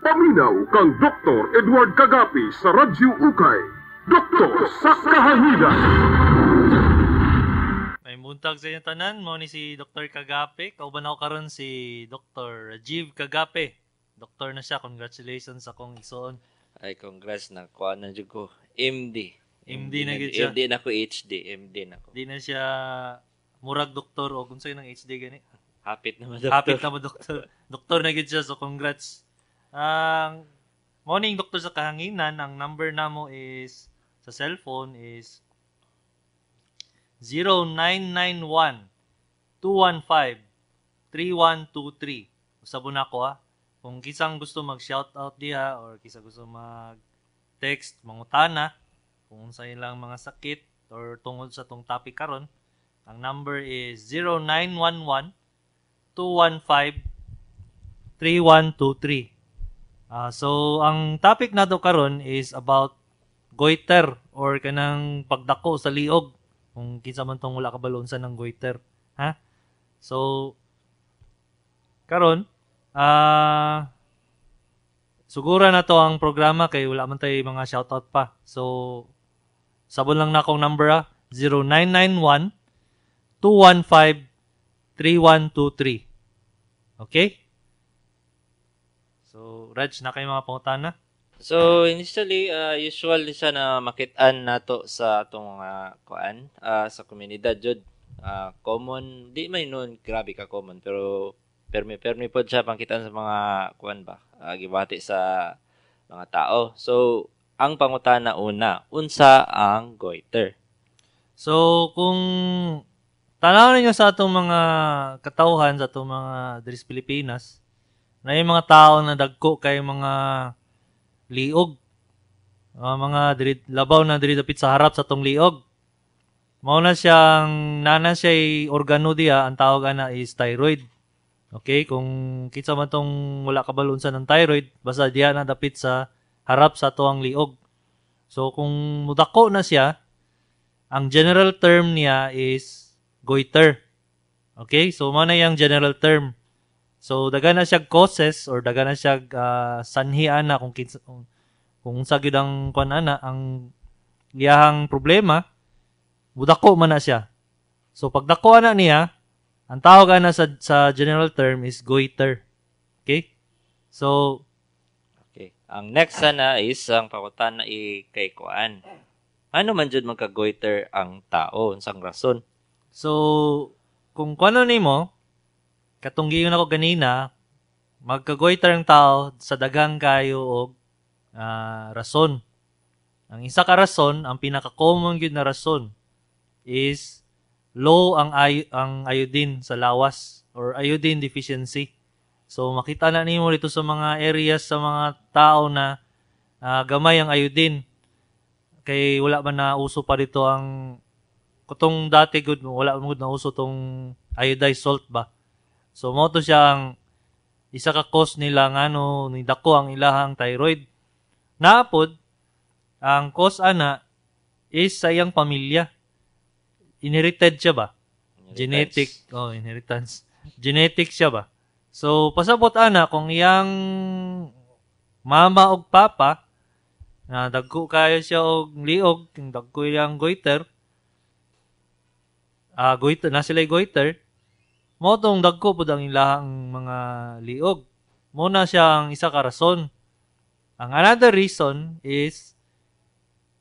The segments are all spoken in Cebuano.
Paminaw kang Dr. Edward Kagapi sa Radyo Ukay. Doktor sa Kahanginan. May buntag sa inyong tanan, mao ni si Dr. Kagape. Kauban ako karon si Dr. Rajiv Kagape. Doktor na siya. Congratulations sa akong igsoon. Ay, congrats na. Kuha na jud ko. MD. MD na gid siya. MD na ko, HD. MD na ko. Di na siya murag doktor o kung sa'yo ng HD gani. Hapit na mo, doktor. Hapit na mo, doktor. Doktor na gid siya, so congrats. Ang morning doktor sa kahanginan, ang number namo is sa cellphone is 0991 215 3123. Usabon ako ah. Kung kisang gusto mag-shoutout diha or kisa gusto mag-text, mangutana kung unsa ilang mga sakit or tungod sa tong topic karon, ang number is 0911 215 3123. So ang topic nato karon is about goiter or kanang pagdako sa liog, kung kinsa man tong wala kabalo unsa ng goiter, ha? So karon sugura na to ang programa kay wala man tay mga shoutout pa. So sabon lang na akong number ah, 0991 215 3123. Okay? So, Raj, na kayo mga pangutana? So, initially, usual siya na makitaan nato sa atong mga kuan, sa komunidad jud. Common, di man noon grabe ka common, pero permi-permi pod siya pangkitaan sa mga kuan ba, gibati sa mga tao. So, ang pangutana una, unsa ang goiter? So, kung tanaw ninyo sa atong mga katawhan, sa atong mga diri sa Pilipinas, na yung mga tao na dagko kay mga liog. Mga diri, labaw na diri dapit sa harap sa atong liog. Mao na siyang nana siya organo diya, ang tawag ana is thyroid. Okay, kung kinsa man tong wala kabalo unsa ng thyroid, basta diya na dapit sa harap sa atoang liog. So kung mudako na siya, ang general term niya is goiter. Okay? So mao na yung general term. So daga na siya causes or daga na siya sanhi ana kung kinsa, kung unsa gyud ang kuan ana ang iyahang problema, mudako man na siya. So pagdako ana niya, ang tawag ana sa general term is goiter. Okay? So okay. Ang next sana is ang pangutana i kay kuan. Ano man jud magka-goiter ang tao? Unsang rason? So kung kuno nimo, katong giyon ako ganina, magka-goiter ang tao sa daghang kayo og rason. Ang isa ka rason, ang pinaka-common gyud na rason is low ang iodine sa lawas or iodine deficiency. So makita na nimo dito sa mga areas sa mga tao na gamay ang iodine. Kay wala man na uso pa dito ang kutong dati gud, wala man gud na uso tong iodized salt ba. So mao to siya ang isa ka cause nila ngano ni dako ang ilahang thyroid. Naapod ang cause ana is sa iyang pamilya. Inherited siya ba? Inheritance. Genetic, oh, inheritance. Genetic siya ba? So pasabot ana kung iyang mama og papa na dagko kayo siya og liog, kung dagko iyang goiter, goiter na sila goiter, mao tong dagko pud ang ilahang mga liog. Mao na siya ang isa ka rason. Ang another reason is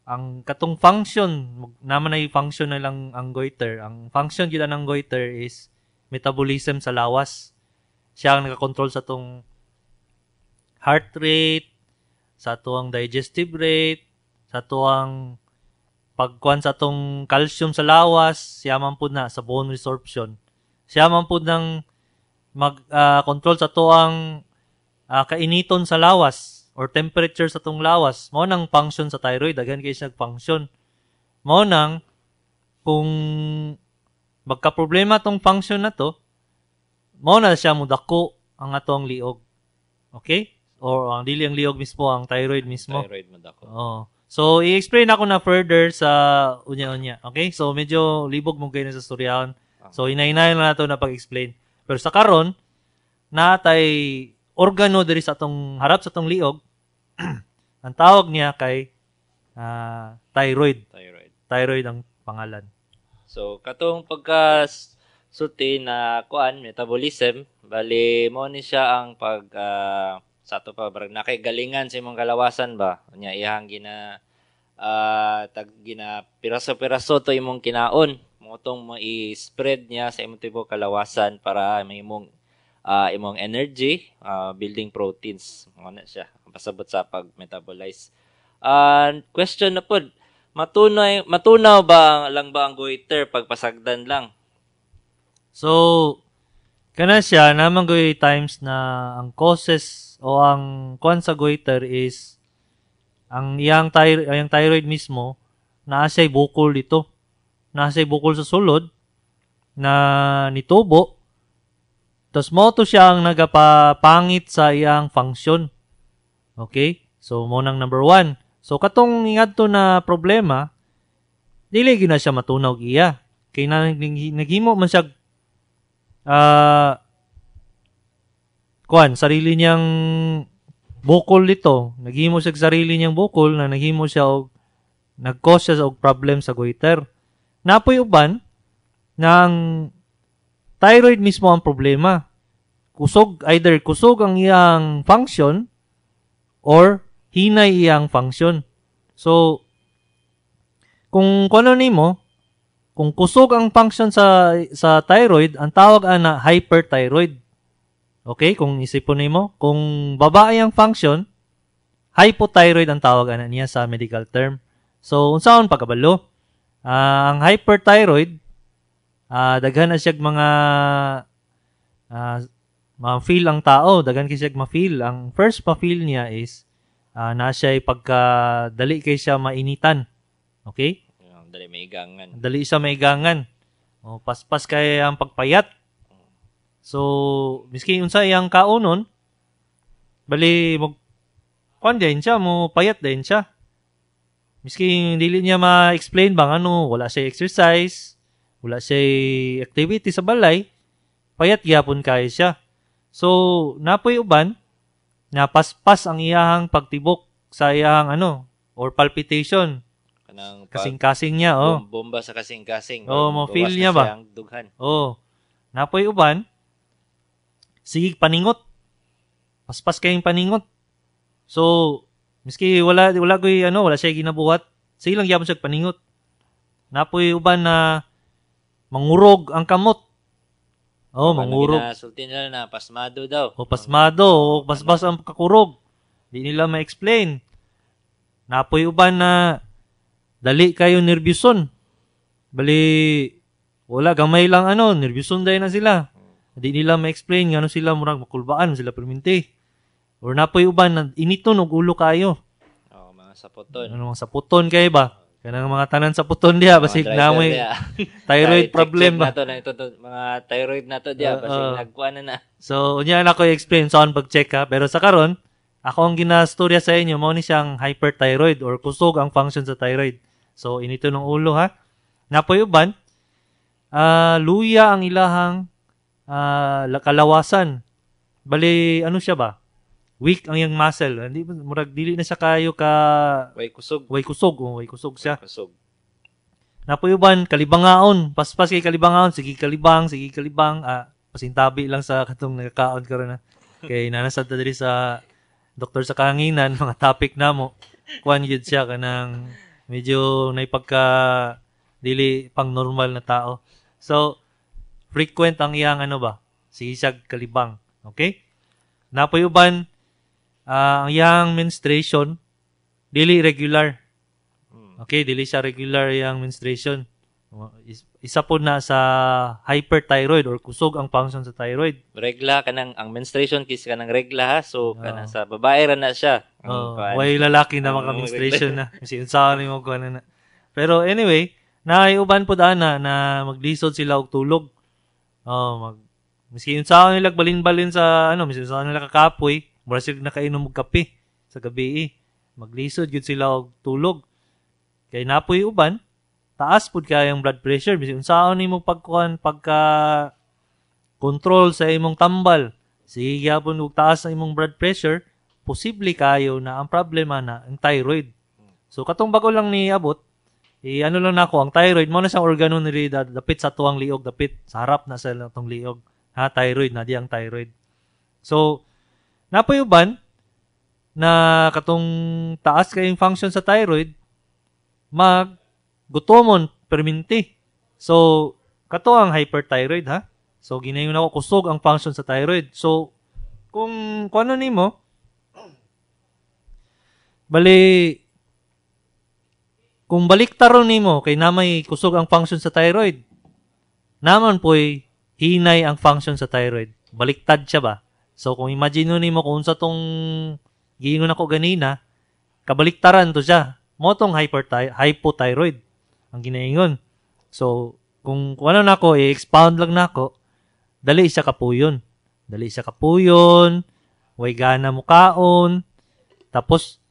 ang katong function, naman ay function na lang ang goiter. Ang function gyud ng goiter is metabolism sa lawas. Siya ang nakakontrol sa tong heart rate, sa tuang digestive rate, sa tuang pagkuan sa tong calcium sa lawas, siya man pud na sa bone resorption. Siya man pud nang mag control sa tuang kainiton sa lawas or temperature sa tong lawas. Mao nang function sa thyroid, daghan kay siya function. Mao nang kung magka-problema tong function na to, mao na siya mudako ang atong liog. Okay? Or ang dili ang liog mismo, ang thyroid mismo. Thyroid mudako. Oo. So i-explain ako na further sa unya-unya. Okay? So medyo libog mo kayo na sa storyahan. So hinahinayon na nato na pag-explain. Pero sa karon natay organo diri sa atong harap sa atong liog, ang tawag niya kay thyroid. Thyroid. Thyroid ang pangalan. So katong pagka sulti na kuan metabolism, bali mo ni siya ang pag sa ato pa barag nakay galingan sa imong kalawasan ba, unya iyang gina tag gina piraso-piraso to imong kinaon, mo tong mai-spread niya sa imong tibuok kalawasan para may imong imong energy, building proteins mo na siya pasabot sa pag-metabolize. Question na pod, matunaw ba lang ba ang goiter pag pasagdan lang? So, kana siya, naman goy times na ang causes o ang kuan sa goiter is ang iyang thyroid mismo naa siya'y bukol dito. Naa siya'y bukol sa sulod na nitubo. Tapos mo to siya ang nagapapangit sa iyang function. Okay? So, mo nang number 1. So, katong ingadto na problema, dili gyud na siya matunaw iya. Kay naghimo man siya kuan sarili niyang bukol dito. Naghimo siya sarili niyang bukol na naghimo siya og nag-cause siya og problem sa goiter. Napoy uban na ang thyroid mismo ang problema. Kusog, either kusog ang iyang function or hinay iyang function. So, kung kuno nimo, kung kusog ang function sa thyroid, ang tawag ana hyperthyroid. Okay, kung isipon nimo, kung babae ang function, hypothyroid ang tawag ana niya sa medical term. So, unsaon pagkabalo? Ang hyperthyroid, daghan na siya mga ma-feel ang tao, daghan kay siya ma-feel. Ang first ma-feel niya is na siya pagka dali kay siya mainitan. Okay? Dali maigangan. Dali siya maigangan. O, paspas kay ang pagpayat. So, miski unsa iyang kaonon, bali mo kuan din siya, mo payat din siya. Miski dili niya ma-explain bang ano, wala siya exercise, wala siya activity sa balay, payat gyapon kay siya. So, napoy uban na paspas ang iyahang pagtibok sa iyahang ano, or palpitation. Kanang kasing-kasing niya, oh. Bomba sa kasing-kasing. Oh, mo-feel niya ba? Dughan. Oh. Napoy uban, sige paningot. Paspas kayong paningot. So, miski wala koy ano, wala siya ginabuhat, sige lang gyapon siya paningot. Napoy uban na mangurog ang kamot. Oh, mangurog. Sulti nila na pasmado daw. O pasmado, o paspas ang kakurog. Di nila ma-explain. Napoy uban na dali kayo nerbyuson. Bali wala gamay lang ano, nerbyuson dahil na sila. Di nila ma-explain ngano sila murag makulbaan sila perminti. Or napoy uban na initon og ulo kayo. Oh, mga saputon. Ano mga saputon kay ba? Kanang mga tanan sa puton diha basig na may thyroid problem ba. Nato na ito mga thyroid nato diha basig nagkuan na na. So unya na ko i-explain saan pag-check ha, pero sa karon ako ang ginastorya sa inyo mao ni siyang hyperthyroid or kusog ang function sa thyroid. So inito ng ulo ha. Napoy uban luya ang ilahang kalawasan. Bali ano siya ba? Weak ang iyang muscle. Hindi murag dili na siya kayo ka way kusog. Way kusog, oh, way kusog siya. Way kusog. Napoy uban kalibangaon, paspas kay kalibangaon, sige kalibang, pasintabi lang sa katong nagakaon karon na. Kay nanasad ta diri sa doktor sa kahanginan, mga topic namo. Kuan gyud siya kanang medyo naipagka dili pang normal na tao. So frequent ang iyang ano ba? Sige siya kalibang. Okay? Napoy uban ang iyang menstruation dili regular. Okay, dili siya regular iyang menstruation. Isa po na sa hyperthyroid or kusog ang function sa thyroid. Regla kanang ang menstruation kis kanang regla ha. So kanang sa babae ra na siya. Way lalaki na maka menstruation na. Kasi unsaon nimo kuan na. Pero anyway, naay uban pud ana na maglisod sila og tulog. Oh, miski unsaon nila balin-balin sa ano, miski unsaon nila kakapoy, mura sila nakainom og kape sa gabi. Maglisod gyud sila og tulog. Kay napoy uban, taas pud kay ang blood pressure. Bisan unsaon nimo pagkuan pagka control sa imong tambal, Sige gyapon og taas ang imong blood pressure, posible kayo na ang problema na ang thyroid. So katong bago lang ni abot, ano lang nako ang thyroid mo na siyang organo nili dapit sa tuang liog, dapit sa harap na sa atong liog. Ha, thyroid na di ang thyroid. So napoy uban na katong taas kayong function sa thyroid, mag gutomon perminti. So kato ang hyperthyroid, ha. So ginayon ako kusog ang function sa thyroid. So kung ano nimo bali kung baliktaron nimo kay namay kusog ang function sa thyroid, naman po'y hinay ang function sa thyroid. Baliktad siya ba? So kung imagine nimo kung unsa tong giingon ako ganina, kabaliktaran to siya. Mo tong hypothyroid ang ginaingon. So kung ano nako i-expound lang nako, dali siya kapuyon. Dali siya kapuyon, way gana mo kaon, tapos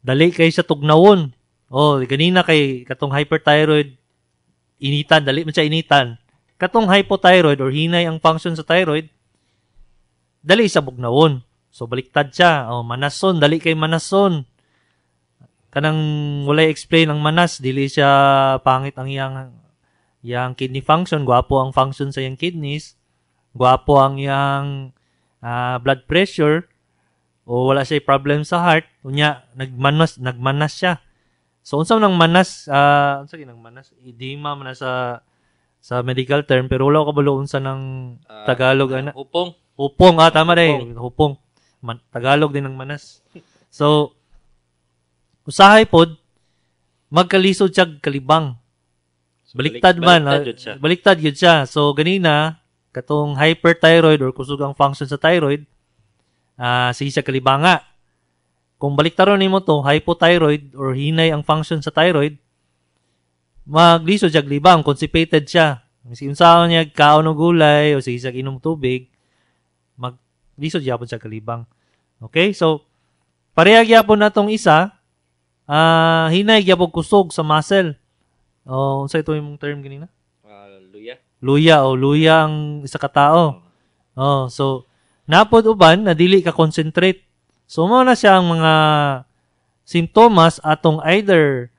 dali kay sa tugnawon. Oh, ganina kay katong hyperthyroid initan, dali man siya initan. Katong hypothyroid or hinay ang function sa thyroid, dali sa bugnawon. So baliktad siya. Oh, manason, dali kay manason. Kanang walay explain ang manas, dili siya pangit ang iyang kidney function, gwapo ang function sa iyang kidneys, gwapo ang iyang blood pressure, o wala siya problem sa heart, unya nagmanas siya. So unsa man ang manas, unsa ginang manas? Edema man na sa medical term, pero wala ko kabalo unsa ng Tagalog ana. Hupong. Hupong, tama rin. Hupong. Tagalog din ang manas. So usahay pod magkalisod siya kalibang. So, baliktad man, baliktad yun siya. Baliktad yun siya. So ganina katong hyperthyroid or kusog ang function sa thyroid, sige siya kalibanga. Kung baliktaron nimo to, hypothyroid or hinay ang function sa thyroid, maglisod siya libang, constipated siya. Kasi unsaon niya kaon og gulay o sige siya inom tubig, maglisod gyapon siya kalibang. Okay? So pareha gyapon natong isa, hinay gyapon kusog sa muscle. O unsa ito imong term ganina? Luya. Luya o luya ang isa ka tao. Oh, so napod uban na dili ka concentrate. So mao na siya ang mga simptomas atong either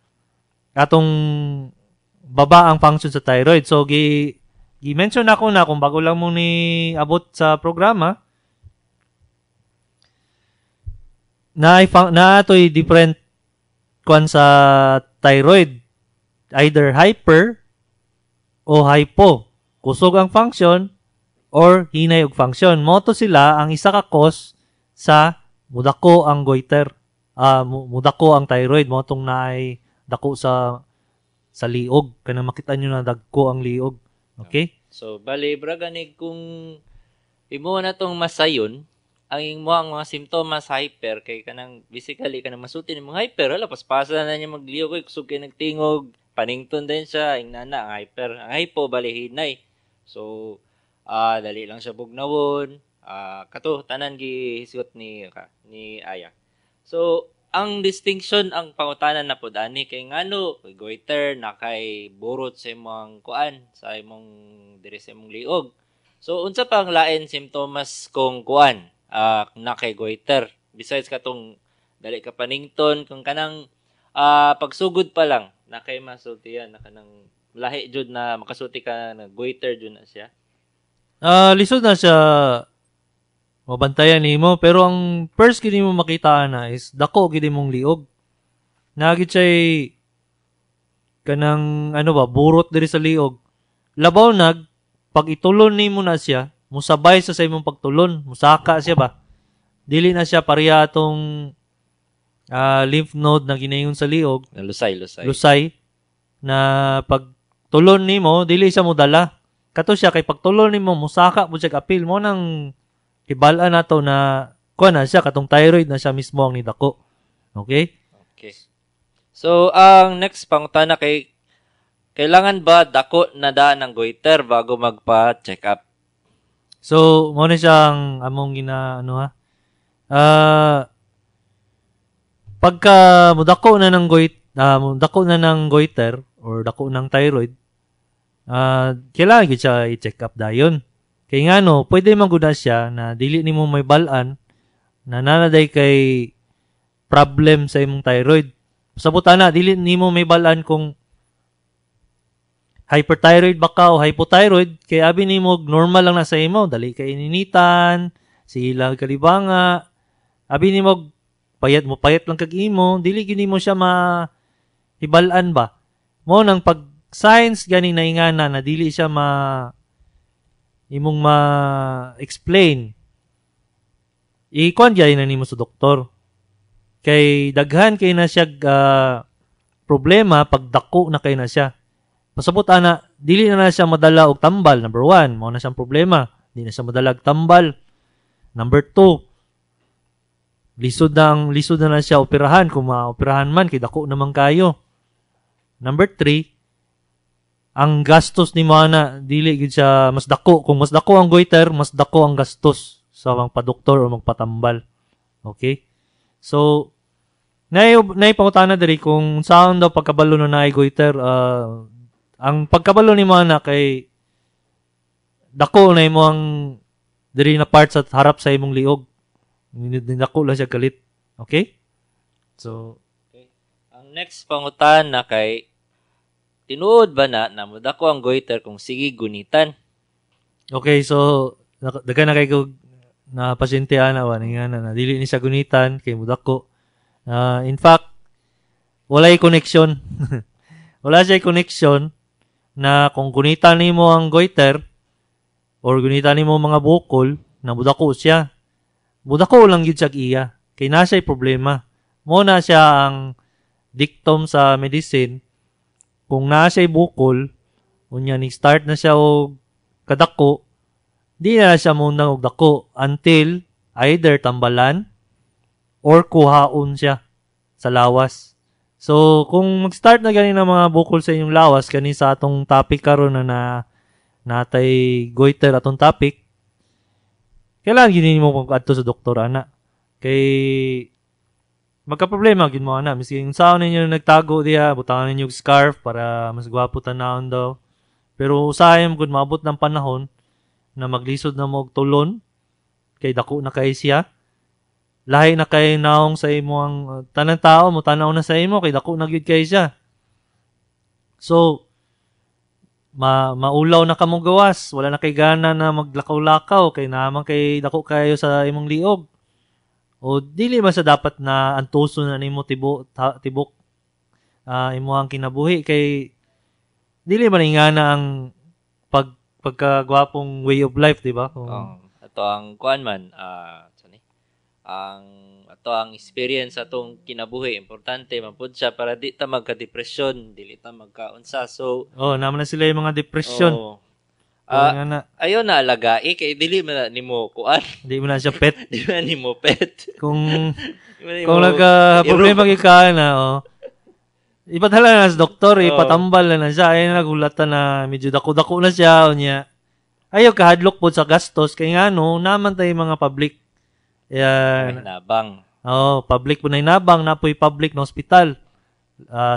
atong baba ang function sa thyroid. So gi-mention ako na kung bago lang mo ni abot sa programa na atoy different kwan sa thyroid, either hyper o hypo. Kusog ang function or hinay og function. Mo to sila ang isa ka cause sa mudako ang goiter. Mudako ang thyroid, mo tong naay dako sa liog, kanang makita nyo na dagko ang liog. Okay? So bali bra gani kung imo na tong masayon, ang imo ang mga simptomas hyper kay kanang basically kanang masulti nimong hyper, wala paspasa na niya magliog kay kusog kay nagtingog, panington din siya, ingnana ang hyper. Ang hypo bali hinay. So dali lang siya bugnawon. Kato tanan gihisgot ni Aya. So ang distinction ang pangutanan na pod ani kay ngano goiter na kay burot sa imong kuan, sa imong diri sa imong liog. So unsa pa ang lain simptomas kung kuan na kay goiter besides katong dali ka panington, kung kanang pagsugod pa lang na kay masultian na kanang lahi jud na makasulti ka na goiter jud na siya. Lisod na siya mabantayan nimo, pero ang first gid mo makita na is dako gid imong liog. Nagit siya'y kanang ano ba, burot diri sa liog. Labaw nag pag itulon nimo na siya, musabay sa imong pagtulon, musaka siya ba. Dili na siya pareha atong lymph node na ginayon sa liog. Lusay. Lusay na pag tulon nimo, dili siya modala. Kato siya kay pagtulon nimo musaka mo siya apil mo nang hibal-an nato na kuha na siya katong thyroid na siya mismo ang nidako. Okay? Okay. So ang next pangutana kay kailangan ba dako na daan ng goiter bago magpa-check up? So mo na siyang among gina ano ha. Pagka mudako na ng mudako na ng goiter or dako ng thyroid, kailangan gid siya i-check up dayon. Kay ngano, pwede man gud na siya na dili nimo may balan na nanaday kay problem sa imong thyroid. Sabot ana, dili nimo may balan kung hyperthyroid ba ka o hypothyroid, kay abi nimo normal lang na sa imo, dali kay ininitan, sila kalibanga, abi nimo payat mo payat lang kag imo, dili gyud nimo siya ma hibalan ba. Mo nang pag science gani naingana na dili siya ma imong ma-explain, i-kuan gyud na nimo sa doktor. Kay daghan kay na siya problema pag dako na kay na siya. Pasabot ana, dili na na siya madala og tambal. Number 1, mao na siyang problema. Di na siya madala og tambal. Number 2, lisod na na siya operahan kung maoperahan man kay dako naman kayo. Number 3, ang gastos ni mo ana dili gid siya mas dako. Kung mas dako ang goiter, mas dako ang gastos sa magpadoktor o magpatambal. Okay? So, nay pangutana diri kung saan daw pagkabalo na naay goiter, ang pagkabalo ni mo ana kay dako na imo ang diri na part sa harap sa imong liog. Dako lang siya kalit. Okay? So, okay. Ang next pangutana kay tinuod ba na namudako ang goiter kung sige gunitan? Okay, so daghan na kay kog na pasyente ana ba nga na dili ni siya gunitan kay mudako. In fact, walay connection. Wala siya connection na kung gunitan nimo ang goiter or gunitan nimo mga bukol na mudako siya. Mudako lang gyud siya iya kay na siya problema. Mo na siya ang dictum sa medicine. Kung naa siya bukol, unya ni start na siya og kadako, di na siya muna og dako until either tambalan or kuhaon siya sa lawas. So, kung mag-start na gani ng mga bukol sa inyong lawas, kani sa atong topic karon na natay goiter atong topic, kailangan gini mo mag-adto sa doktor ana. Kay magka-problema gid mo ana. Miski yung saon ninyo nagtago diha, butangan ninyo og scarf para mas gwapo tan-awon daw. Pero usahay mo gud maabot ng panahon na maglisod na mo og tulon kay dako na kay siya. Lahi na kay naong sa imo ang tanang tao mo tan-aw na sa imo kay dako na gyud kay siya. So maulaw na ka mong gawas, wala na kay gana na maglakaw-lakaw kay naman kay dako kayo sa imong liog. O dili man sa dapat na antuso na nimo tibok imo ang kinabuhi kay dili man ingana ang pagkagwapong way of life, di ba? Ato ang kuan man ang ato ang experience atong kinabuhi importante man pud siya para di ta magka-depression, dili ta magkaunsa. So naman na sila yung mga depression. Ayo na alagai kay dili man na nimo kuan. Di mo na siya pet. Di man nimo pet. Kung nagka problema gyud ka na, ipadala na sa doktor, ipatambal na siya. Ay nagulatan na medyo dako-dako na siya unya. Ayo kahadlok pod sa gastos kay ngano naman tay mga public. Yeah, nabang. Public po na inabang, napoy public na hospital.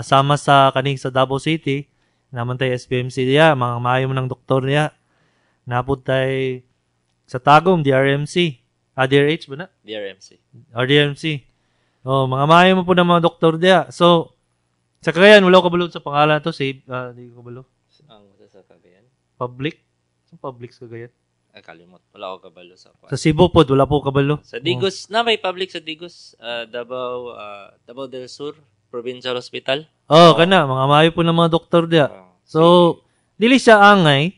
Sama sa kaning sa Davao City, naman tay SPMC diya, mga maayo mo ng doktor niya. Napod tay sa Tagum, DRMC. DRH ba na? DRMC. RDMC. Mga maayo mo po ng mga doktor diya. So, sa Cagayan, wala ko kabalo sa pangalan to, save, di ko kabalo. Ang sa Cagayan? Public? Sa public sa Cagayan? Kalimot. Wala ko kabalo sa kwan. Sa Cebu po, wala po kabalo. Sa Digos, na may public sa Digos. Davao, Davao del Sur, Provincial Hospital. Kana, mga maayo po ng mga doktor diya. So, dili siya angay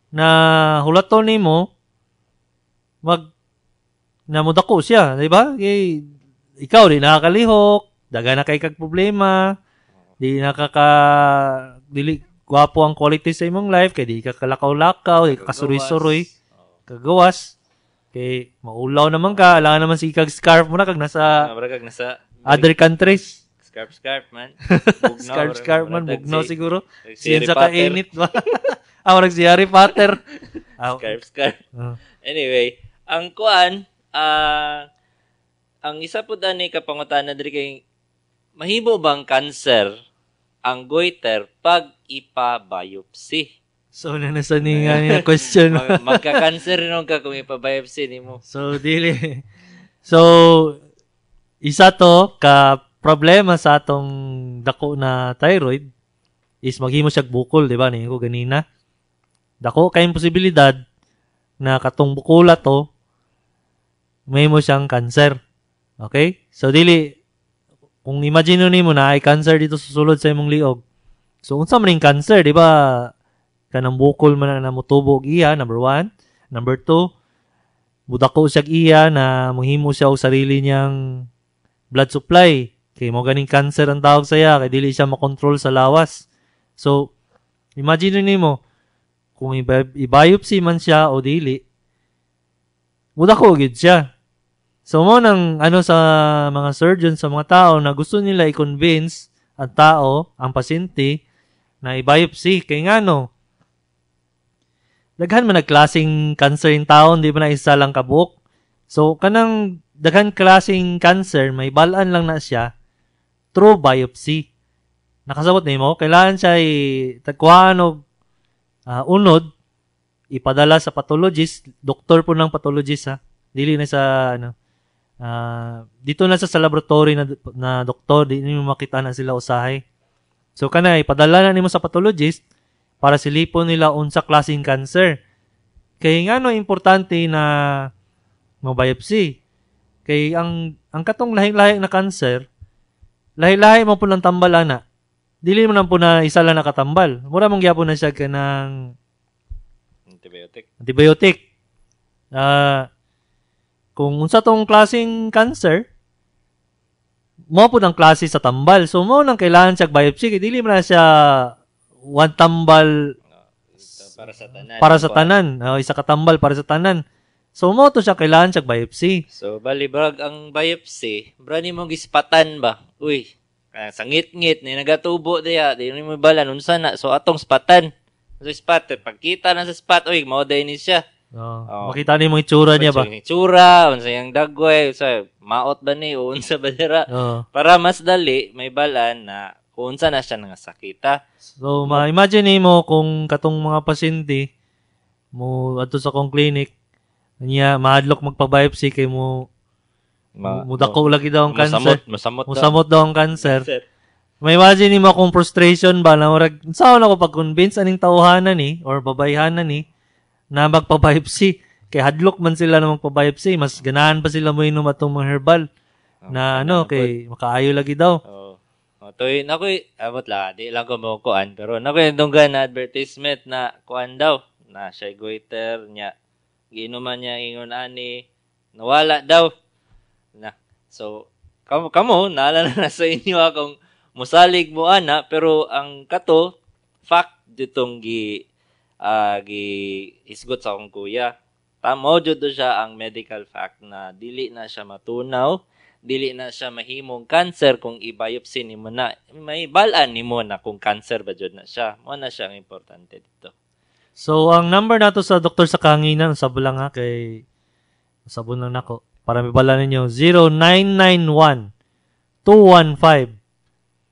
na hulaton nimo namudako siya, di ba? Kay ikaw di nakakalihok, daga na kay kag problema, di dili gwapo ang quality sa imong life kay di ka kalakaw-lakaw, di ka kasuroy-suroy, kagawas. Kay maulaw naman ka, alangan naman si kag scarf mo na kag nasa other countries. Scarf man. Bugnaw, scarf man, bugnaw siguro. Siyan sa kainit ba? Murag si Harry Potter. Scarf. Anyway, ang kuan, ang isa pud ani kapangutana diri kay mahimo bang cancer ang goiter pag ipa-biopsy? So, nasa ni nga niya question. Magka-cancer nung ka kung ipa-biopsy nimo. So, dili. So, isa to ka problema sa atong dako na thyroid is maghimo siya bukol, di ba? Niyo ko ganina. Dako kayong posibilidad na katong bukula to may mo siyang cancer. Okay? So, dili, kung imagine nimo na ay cancer dito sa sulod sa imong liog. So, unsa man ning cancer, di ba? Kanang bukol man na motubo og iya, number 1. Number 2, mudako siya iya na mohimo siya og sarili niyang blood supply. Kay mo ganing cancer ang tawag saya, kay dili siya makontrol sa lawas. So, imagine nimo kung i-biopsy man siya o dili, mudako gid siya. So, mo nang ano sa mga surgeon, sa mga tao na gusto nila i-convince ang tao, ang pasyente, na i-biopsy. Kay ngano, daghan man nagklaseng cancer in taon, di ba na isa lang kabuok? So, kanang daghan klaseng cancer, may balaan lang na siya through biopsy. Nakasabot nimo, kailangan siya tagkuhaan og unod, ipadala sa pathologist, doktor po ng pathologist ha. Dili na sa ano, dito na sa laboratory na doktor, di nimo makita na sila usahay. So kana ipadala na nimo sa pathologist para silipon nila unsa klaseng cancer. Kay ngano importante na mo biopsy? Kay ang katong lahing-lahi na cancer, lahi-lahi mo po ng tambal ana. Dili mo nang po na isa lang nakatambal. Mura mong gyapon na siya kanang antibiotic. Kung unsa tong klaseng cancer, mo po ng klase sa tambal. So mo nang kailangan siya biopsy kay dili mo na siya one tambal para sa tanan. Para sa tanan. Isa ka tambal para sa tanan. So mo to siya kailangan siya biopsy. So bali brag ang biopsy, bra nimo gispatan ba? Uy, sangit-ngit ni nagatubo diha, di nimo balan unsa na. So atong spatan. So spot, pagkita na sa spot, uy, mao day ni siya. Oh, makita nimo itsura niya ba? Itsura, unsa yang dagway, unsa maot ba ni o unsa ba dira? Para mas dali may balan na kung unsa na siya nga sakita. So ma-imagine nimo kung katong mga pasyente mo adto sa kong clinic, niya mahadlok magpa-biopsy kay mo mudako lagi daw ang cancer. Musamot daw ang cancer. May imagine nimo akong frustration ba na murag unsaon ako pag-convince aning tawhanan ni or babayhanan ni na magpa-biopsy. Kay hadlok man sila na magpa-biopsy, mas ganahan pa sila moinom atong mga herbal na ano kay makaayo lagi daw. Oh. Toy, nakoy abot la, di lang ko mo kuan pero nakoy dunggan na advertisement na kuan daw na siya goiter niya. Giinuman niya ingon ani nawala daw. Na. So kamo naalala na sa inyo akong musalig mo ana pero ang kato fact ditong gi isgot sa akong kuya. Tamo jud siya ang medical fact na dili na siya matunaw, dili na siya mahimong cancer kung i-biopsy nimo na. May balaan nimo na kung cancer ba jud na siya. Mo na siya ang importante dito. So ang number nato sa Doktor sa Kahanginan, sabo lang ha kay sabon lang nako para mabala ninyo, 0991 215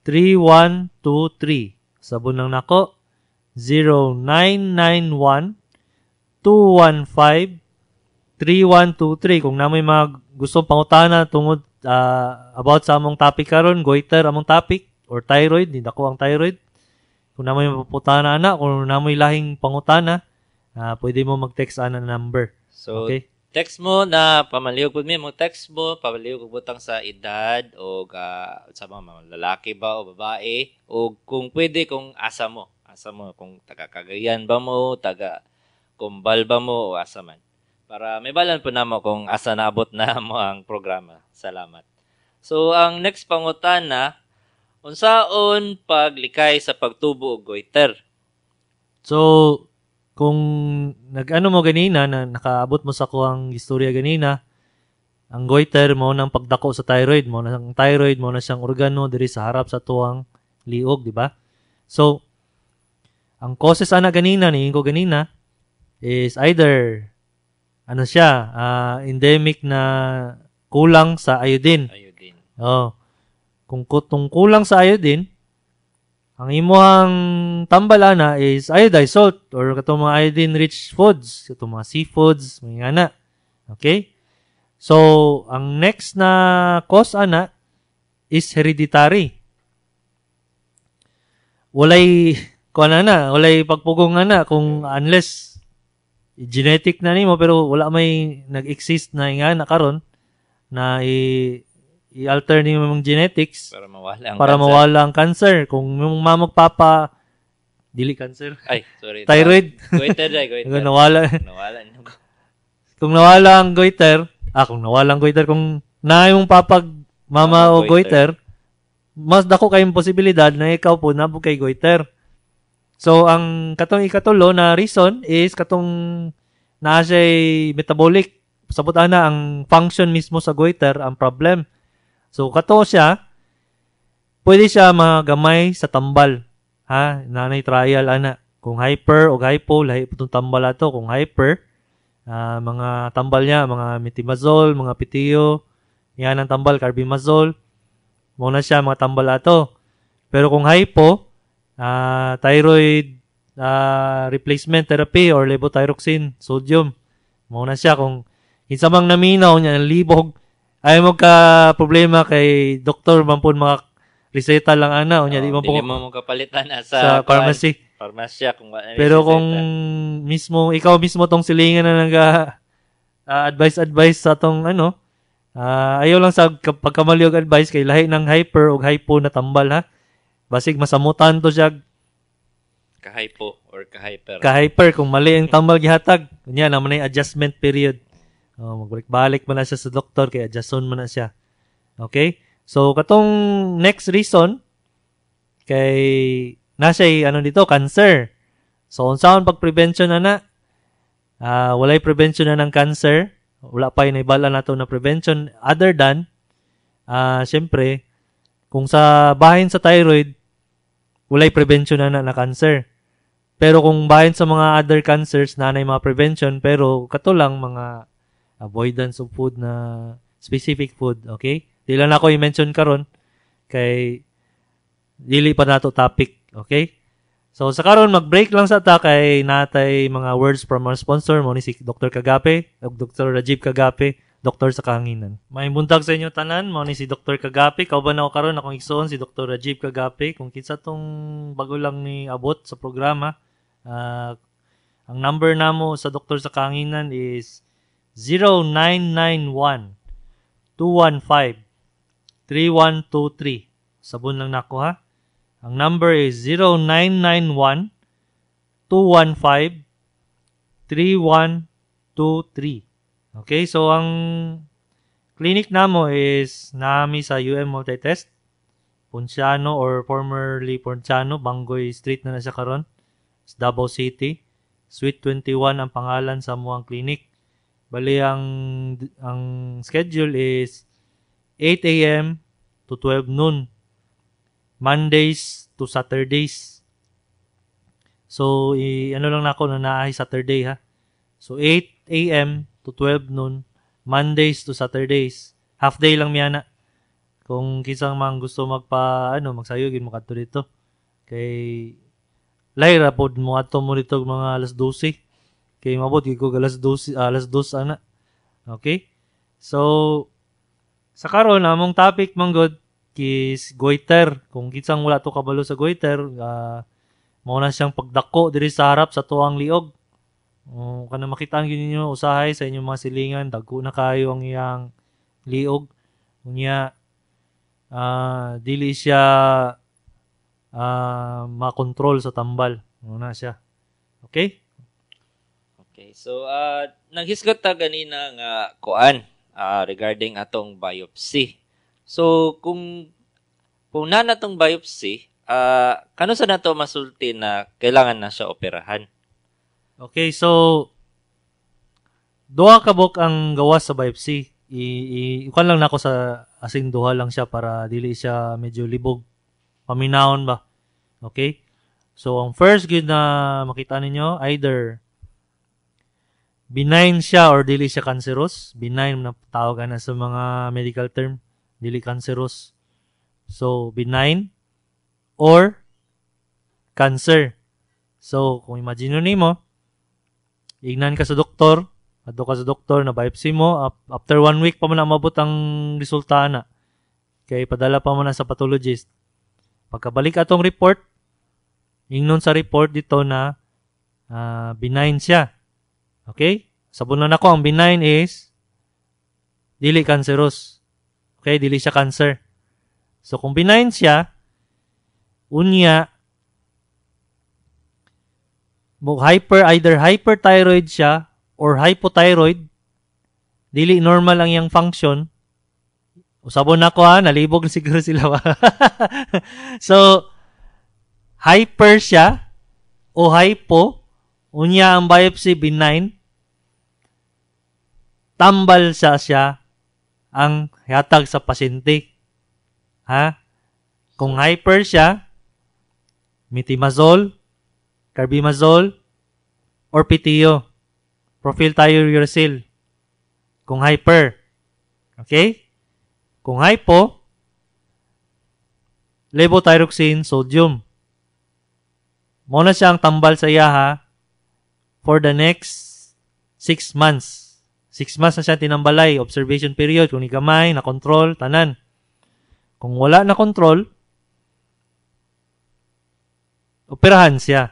3123. Sabon lang nako, 0991 215 3123. Kung namoy mga gustong pangutana tungod about sa among topic karon, goiter among topic or thyroid, di dako ang thyroid. Kung namoy mapuputana ana, kung namoy lahing pangutana, pwede mo mag-text ana number. So, okay? Text mo na pamalihog pud mi mo text mo, pamalihog og butang sa edad o sa mga lalaki ba o babae o kung pwede kung asa mo. Asa mo kung taga Cagayan ba mo, taga Kumbal ba mo o asa man. Para may balan po namo kung asa naabot na mo ang programa. Salamat. So ang next pangutana, unsaon paglikay sa pagtubo og goiter? So kung nag-ano mo ganina, na nakaabot mo sa kuang istorya ganina, ang goiter mo ng pagdako sa thyroid mo, ang thyroid mo na siyang organo diri sa harap sa tuwang liog, di ba? So, ang causes ana ganina, niingon ko ganina, is either ano siya, endemic na kulang sa iodine. Iodine. Oh. Kung kulang sa iodine, ang imuhang tambal ana is iodized salt or katong mga iodine rich foods, katong mga seafoods, mga ana. Okay? So, ang next na cause ana is hereditary. Walay kuan ana, walay pagpugong ana kung unless genetic na nimo, pero wala may nag-exist na ingana karon na i-alter nimo imong genetics para mawala ang para cancer. Mawala ang cancer. Kung imong mama ug papa dili cancer, Ay, sorry. thyroid, Goiter dai, goiter. kung nawala Nawala. Kung nawala ang goiter, kung nawala ang goiter, kung na imong papag mama o goiter. Goiter, mas dako kayong posibilidad na ikaw po nabog kay goiter. So, ang katong ikatulo na reason is katong naa siya'y metabolic. Sabot ana ang function mismo sa goiter ang problem. So, kato siya, pwede siya magamay sa tambal. Ha? Nanay trial ana. Kung hyper o hypo, lahi po itong tambal ato. Kung hyper, mga tambal niya, mga metimazole, mga PTO, yan ang tambal, carbimazole. Muna siya, mga tambal ato. Pero kung hypo, thyroid replacement therapy or levothyroxine, sodium. Muna siya, kung kinsa mang naminaw niya, ang libog, ay mo ka problema kay doktor man pud mga reseta lang ana, unya di man po Dili mo kapalitan na sa sa, pharmacy. Pharmacy kung wala na Pero reseta. kung mismo ikaw mismo tong silingan na naga advice advice sa tong ano, ayaw lang sa pagkamali og advice kay lahi ng hyper og hypo na tambal ha. Basig masamutan to siya Ka-hypo or ka-hyper. Ka-hyper kung mali ang tambal gihatag. Unya naman ay adjustment period. Oh, magbalik-balik man na siya sa doktor kay adjuston man na siya. Okay? So katong next reason kay na siya ano dito, cancer. So unsaon pag prevention na na? Walay prevention na ng cancer. Wala pa yung naibala nato na prevention other than syempre kung sa bahin sa thyroid walay prevention na na, na cancer. Pero kung bahin sa mga other cancers na mga prevention, pero kato lang mga avoidance of food na specific food, okay? Di lang ako i-mention karon kay dili pa nato topic, okay? So sa karon mag-break lang sa ta kay natay mga words from our sponsor mo ni si Dr. Kagape ug Dr. Rajiv Kagape, doktor sa kahanginan. May buntag sa inyo tanan, mo ni si Dr. Kagape. Kauban ako karon akong igsoon si Dr. Rajiv Kagape. Kung kinsa tong bago lang ni abot sa programa, ang number namo sa doktor sa kahanginan is 0991 215 3123. Sabon lang nako ha. Ang number is 0991 215 3123. Okay, so ang clinic namo is nami sa UM Multitest, Ponciano or formerly Ponciano, Bangoy Street na na siya karon, sa Davao City. Suite 21 ang pangalan sa muang clinic. Bali ang schedule is 8 a.m. to 12 noon. Mondays to Saturdays. So, ano lang nako na naay Saturday ha. So, 8 a.m. to 12 noon, Mondays to Saturdays. Half day lang miya na. Kung kisang mang gusto magpa, ano, magsayo, gin mo kadto dito. Kay, lahira pod mo ato mo dito mga alas 12. Kay mabot gid ko alas 12, alas 2 ana. Okay? So, sa karon among topic man gud is goiter. Kung kinsang wala to kabalo sa goiter, mao na siyang pagdako diri sa harap sa tuang liog. O, kana makita gyud ninyo usahay sa inyong mga silingan, dagko na kayo ang iyang liog. Unya dili siya makontrol sa tambal. Mao na siya. Okay? Okay. So, naghisgot ta ganina nga kuan regarding atong biopsy. So, kung na natong biopsy, kano sa nato masulti na kailangan na siya operahan? Okay, so duha ka buok ang gawas sa biopsy. I kuan lang nako sa asing duha lang siya para dili siya medyo libog. Paminahon ba? Okay? So ang first gyud na makita ninyo, either benign siya or dili siya cancerous. Benign na tawag ana sa mga medical term, dili cancerous. So benign or cancer. So, kung imagine nimo, ingnan ka sa doktor, adto ka sa doktor na biopsy mo, after 1 week pa man na mabot ang resulta na. Kay padala pa man na sa pathologist. Pagkabalik atong report, ingnon sa report dito na benign siya. Okay? Sabon na nako, ang benign is dili cancerous. Okay, dili siya cancer. So kung benign siya, unya mo hyper, either hyperthyroid siya or hypothyroid, dili normal ang iyang function. Usabon nako ha, nalibog na siguro sila ba. So hyper siya o hypo, unya ang biopsy benign, tambal siya siya ang hatag sa pasyente. Ha? Kung hyper siya, methimazole, carbimazole, or PTU, propylthiouracil. Kung hyper. Okay? Kung hypo, levothyroxine sodium. Mao na siya ang tambal sa iya ha for the next 6 months. 6 months na siya tinambalay, observation period, kung gamay, na control, tanan. Kung wala na control, operahan siya.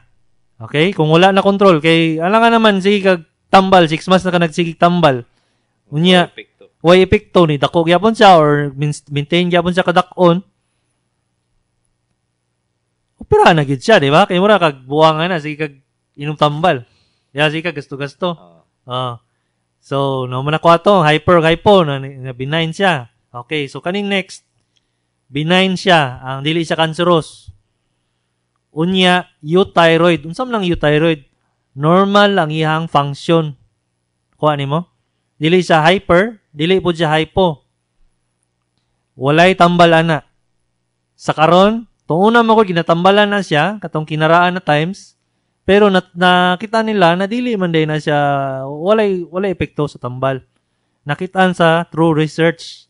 Okay? Kung wala na control, kay alangan naman, sige kag tambal, 6 months na ka nagsigig tambal. Unya, Epekto. Way epekto ni dako gyapon siya or maintain gyapon siya kadakon. Operahan na gid siya, di ba? Kay mura kag buwangan na, sige kag inom tambal. Ya, sige kag gasto-gasto. Ah. So, no man ako ato, hyper hypo na benign siya. Okay, so kaning next, benign siya, ang dili siya cancerous. Unya, euthyroid. Unsa man ang euthyroid? Normal ang iyang function. Kuha nimo? Dili siya hyper, dili pud siya hypo. Walay tambal ana. Sa karon, tuuna mo ko ginatambalan na siya katong kinaraan na times, pero nakita nila na dili man day na siya, walay epekto sa tambal. Nakitaan sa through research.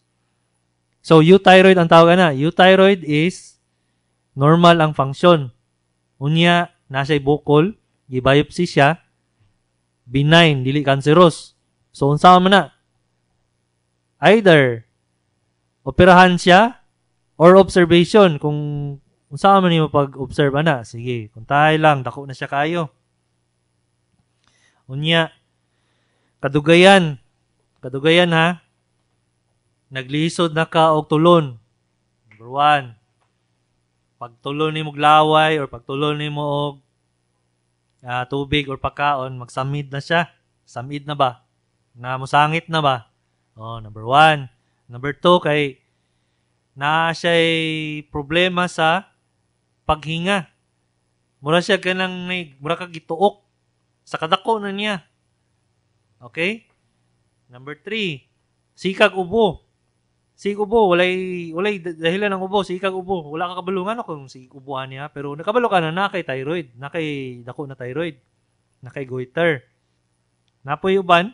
So euthyroid ang tawag na. Euthyroid is normal ang function. Unya, nasa bukol, gi-biopsy siya, benign, dili cancerous. So unsa man na? Either operahan siya or observation. Kung unsa man nimo pag-observe ana, sige, kung tayo lang dako na siya kayo. Unya, kadugayan, kadugayan ha, naglisod na ka og tulon. Number one, pagtulon nimo og laway or pagtulon nimo og tubig or pagkaon, magsamid na siya. Samid na ba? Na musangit na ba? Oh, number one. Number two, kay na siya'y problema sa paghinga. Mura siya kanang mura kag gituok sa kadako na niya. Okay? Number three, sikag ubo. Sikag ubo, walay dahilan ng ubo, sikag ubo. Wala ka kabalo ngano kung sikag ubuan niya, pero nakabalo ka na na kay thyroid, na kay dako na thyroid, na kay goiter. Napoy uban,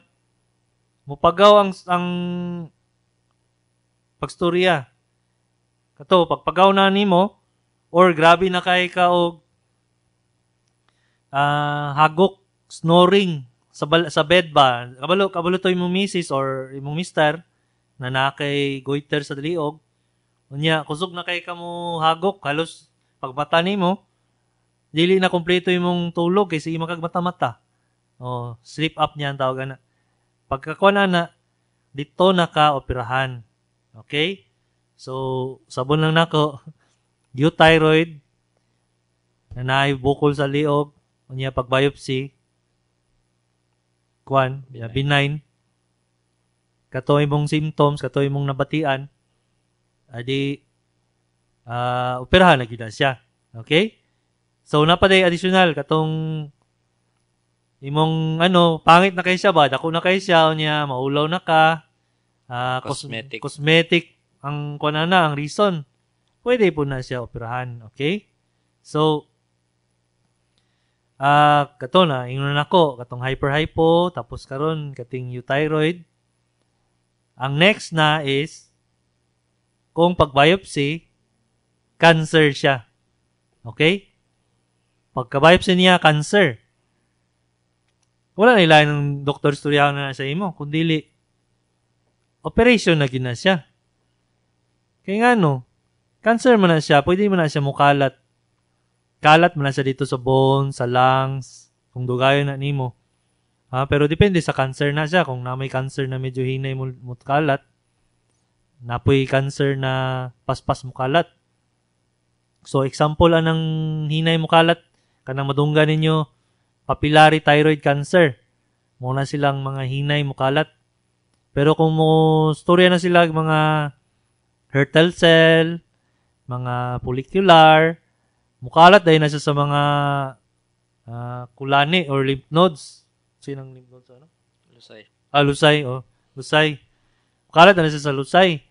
mupagaw ang pagstorya. Kato, pagpagaw na nimo or grabe na kay ka og hagok, snoring sa bed ba. Kabalo to imong misis or imong mister na naa kay goiter sa liog. Unya, kusog na kay kamo hagok, halos pagmata nimo dili na kompleto imong tulog kay sige makag mata-mata. Oh, sleep apnea ang tawag ana. Pagkakuha na na, dito na ka operahan. Okay? So, sabon lang nako, euthyroid, na naay bukol sa liog, unya pag biopsy, kwan, benign, kato imong symptoms, kato imong nabatian, adi, operahan na gyud na siya. Okay? So, napaday additional, katong imong ano, pangit na kay siya ba, dako na kay siya, unya, maulaw na ka, Cosmetic. Cosmetic ang kuan na ang reason. Pwede po na siya operahan, okay? So, kato na, ingnon nako, katong hyper-hypo, tapos karon kating euthyroid. Ang next na is, kung pag-biopsy, cancer siya. Okay? Pagka-biopsy niya, cancer. Wala na ilain ng doktor istoryahan na sa imo, kundili operation na gina siya. Kaya nga no, cancer man na siya, pwede man na siya mukalat. Kalat man na siya dito sa bone, sa lungs, kung dugayon na nimo. Ha, pero depende sa cancer na siya. Kung na may cancer na medyo hinay mo kalat, napoy cancer na paspas mo kalat. So example anang hinay mo kalat, kanang madunggan ninyo papillary thyroid cancer. Muna silang mga hinay mo kalat. Pero kung mo storya na sila mga Hurthle cell, mga follicular, mukalat dahil na siya sa mga kulani or lymph nodes. Sinang lymph nodes ano? Lusay. Ah, lusay, oh. Lusay. Mukalat na siya sa lusay.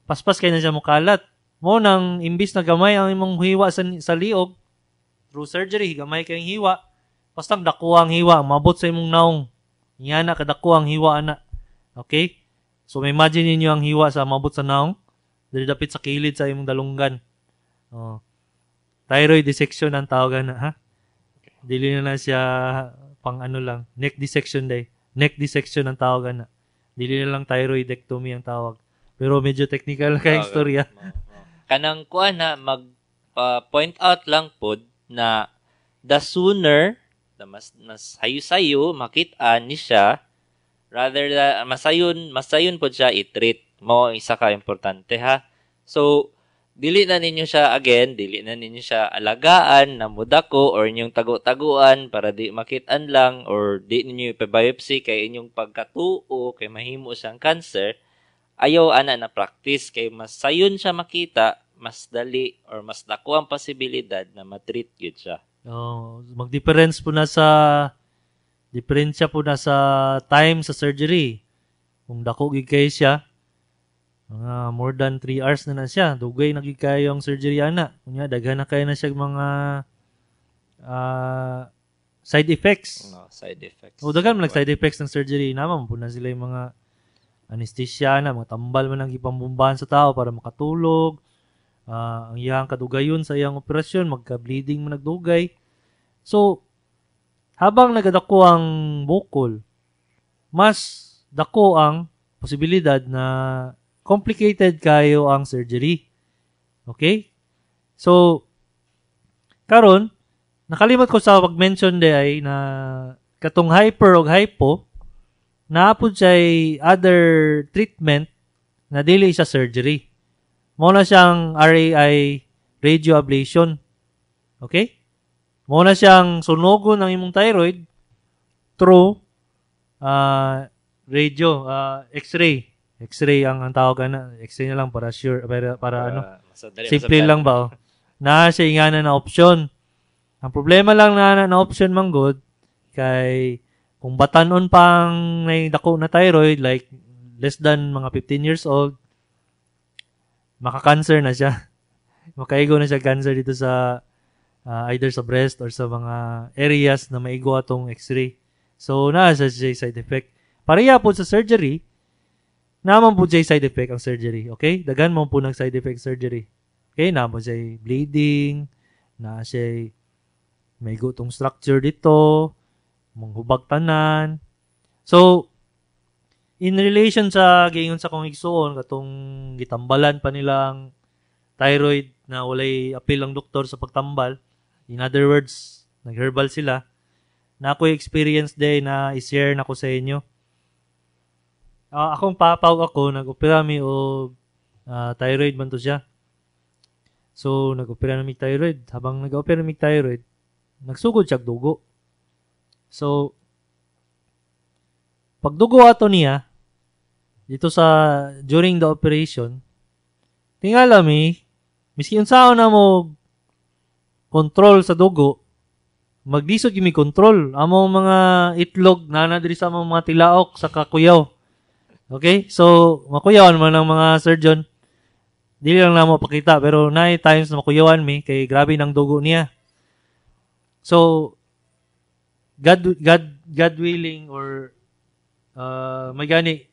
Paspas kay na siya mukalat. Mo nang imbis na gamay ang imong hiwa sa liog, through surgery, gamay kayong hiwa, bastang dako ang hiwa, mabot sa imong naong. Ingana kadako ang hiwa ana. Okay? So may imagine ninyo ang hiwa sa mabot sa naong, dili dapit sa kilid sa imong dalunggan. Oh. Thyroid dissection ang tawag ana, ha? Dili na siya pang ano lang, neck dissection day. Neck dissection ang tawag ana. Dili na lang thyroidectomy ang tawag. Pero medyo technical kay istorya. Kanang kuan na mag point out lang pod na the sooner the mas sayo-sayo makit-an ni siya rather than masayon pod siya i-treat. Mao isa ka importante, ha. So dili na ninyo siya again, dili na ninyo siya alagaan na mudako or inyong tago-taguan para di makit-an lang or di ninyo ipa-biopsy kay inyong pagkatuo kay mahimo siyang cancer. Ayaw ana na practice kay mas sayon siya makita, mas dali or mas dako ang posibilidad na matreat gyud siya. Oh, magdifference po na sa diferensya po na sa time sa surgery. Kung dako gyud kay siya, mga more than 3 hours na siya. Dugay na gyud kayo ang surgery ana. Kunya daghan na kayo na siya mga side effects. No, side effects. O daghan man side effects ng surgery. Naman po na sila yung mga anesthesia na, mga tambal man ang gipambumbahan sa tao para makatulog. Ang iyang kadugayon sa iyang operasyon, magka-bleeding man nagdugay. So, habang nagadako ang bukol, mas dako ang posibilidad na complicated kayo ang surgery. Okay? So, karon nakalimot ko sa pag-mention de ay na katong hyper og hypo, naapod siya'y other treatment na dili sa surgery. Mao na siyang RAI radio ablation. Okay? Mao na siyang sunogon ang imong thyroid through radio, x-ray. X-ray ang tawag ana. X-ray na lang para sure, para ano. Simple lang ba? Oh. Na siya ingana na option. Ang problema lang na option man good kay kung batanon pang may dako na thyroid, like less than mga 15 years old, maka-cancer na siya. Makaigo na siya cancer dito sa either sa breast or sa mga areas na maigo atong x-ray. So, naa siya side effect. Pareha po sa surgery, naman po siya side effect ang surgery. Okay? Daghan mo po ng side effect surgery. Okay? Naman siya bleeding, na siya maigo tong structure dito, manghubag tanan. So, in relation sa giingon sa kong igsuon, katong gitambalan pa nilang thyroid na walay apil ang doktor sa pagtambal. In other words, nag-herbal sila. Na ako'y experience day na i-share na ko sa inyo. Akong papa ug ako, nag-opera mi og thyroid man to siya. So, nag-opera na mi thyroid. Habang nag-opera mi thyroid, nagsugod siya dugo. So, pagdugo ato niya, dito sa, during the operation, tingala mi, miski unsaon na mo control sa dugo, maglisod gyud mi control. Among mga itlog, nana diri sa among mga tilaok sa kakuyaw. Okay? So, makuyawan man ang mga surgeon. Dili lang namo pakita, pero naay times na makuyawan mi, kay grabe ng dugo niya. So, God willing or may gani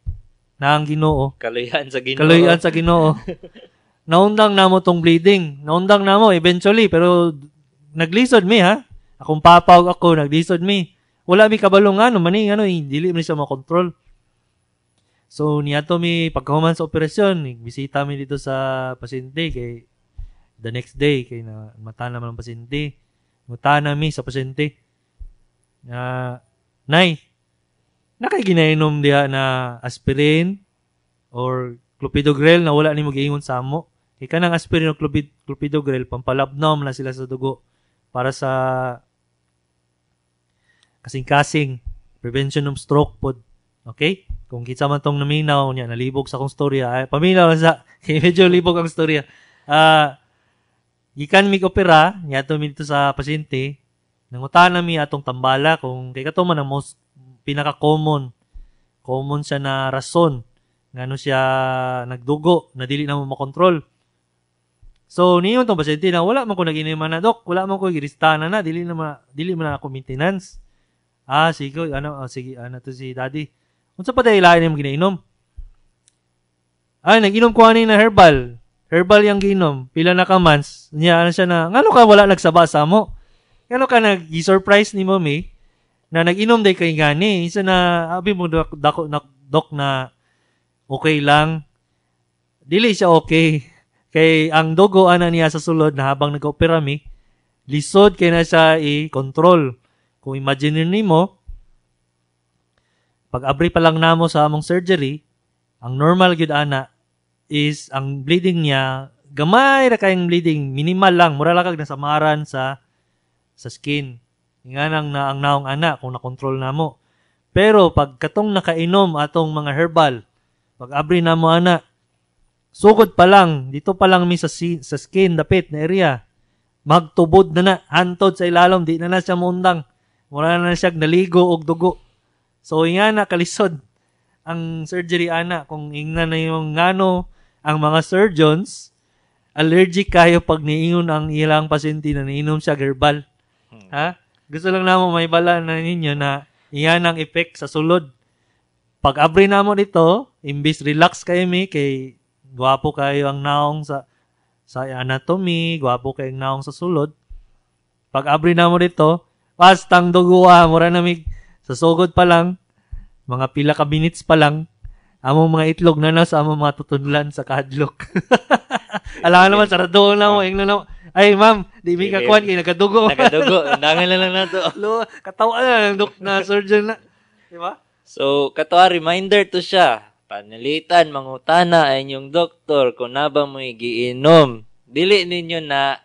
na ang Ginoo. Kaluyan sa Ginoo. Kaluyan sa Ginoo. Naundang namo tong bleeding. Naundang namo eventually, pero naglisod mi ha. Akong papa ug ako naglisod mi. Wala mi kabalo ngano man ni, ngano dili man siya makontrol. So niadto mi pagkahuman sa operasyon, bisita mi dito sa pasyente kay the next day kay na mata naman ang pasyente. Muta na mi sa pasyente. Na nay, nakay ginainom diha na aspirin or clopidogrel na wala nimo giingon sa amo. Kay kanang aspirin o clopidogrel pampalabnaw man sila sa dugo para sa kasing-kasing, prevention of stroke pod. Okay? Kung kinsa man tong naminaw niya, nalibog sa akong storya, ay, paminaw lang sa kay medyo libog ang storya. Gikan mi opera, niadto mi dito sa pasyente, nangutana mi atong tambala kung kay kato man ang most pinaka-common common siya na rason ngano siya nagdugo na dili na mo makontrol. So niyon tong pasyente na wala man ko nag-inom na dok, wala man ko giristana na, dili man na ako maintenance. Ah, sige, ano, sige, ano to si daddy. Unsa pa dahil lain imong ginainom? Ay, nag-inom ko ani na herbal. Herbal yang giinom. Pila na ka months. Niya, ano siya na, ngano ka wala nagsaba sa mo? Ngano ka nag-surprise ni mo mi na nag-inom day kay gani? Isa na, abi mo dok, dako, na, dok na okay lang. Dili siya okay. Kay ang dugo ana niya sa sulod na habang nag-opera mi, lisod kay na siya i-control. Kung imagine nimo, pag abri pa lang namo sa among surgery, ang normal gyud ana is ang bleeding niya gamay ra kayong bleeding, minimal lang, mura lang kag nasamaran sa skin. Nga nang na ang naong ana kung na-control namo. Pero pag katong nakainom atong mga herbal, pag abri namo ana, sugod pa lang, dito pa lang mi sa skin dapit na area, magtubod na na, hantod sa ilalom, di na na siya muundang. Mura na na siya naligo og dugo. So nga na kalisod ang surgery ana. Kung ingnan na yung ngano ang mga surgeons allergic kayo pag niingon ang ilang pasyente na niinom siya herbal. Ha? Gusto lang namo may bala na ninyo na iyan ang effect sa sulod. Pag abri namo dito, imbis relax kayo mi kay gwapo kayo ang naong sa anatomy, gwapo kayo ang naong sa sulod. Pag abri namo dito, pastang dugo ah, mura na mi sa sugod pa lang, mga pila ka minutes pa lang, among mga itlog na na sa among mga tutudlan sa kahadlok. Alam naman, sarado na mo, ingnan na mo. Ay, ma'am, di mi kakuan, kay nagadugo. Nagadugo, undangan na lang nato. Lo, katawa na lang, dok, na surgeon na. Di ba? So, katawa, reminder to siya. Panalitan, mangutana ay inyong doktor kung naba mo'y giinom. Dili ninyo na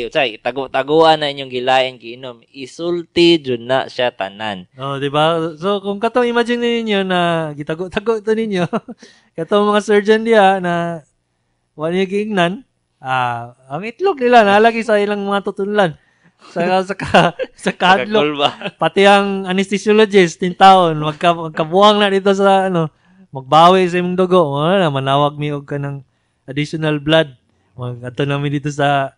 itago-taguan na inyong gilain giinom. Isulti jud na siya tanan. Oh, di ba? So kung katong imagine ninyo na gitago-tago to ninyo, katong mga surgeon diha na wa niyo giingnan, ang itlog nila nalagi sa ilang mga tutunlan. Sa kadlok. Pati ang anesthesiologist tintaon magkabuang na dito sa ano, magbawi sa imong dugo. Wala na manawag mi og kanang additional blood. Mag-ato namin dito sa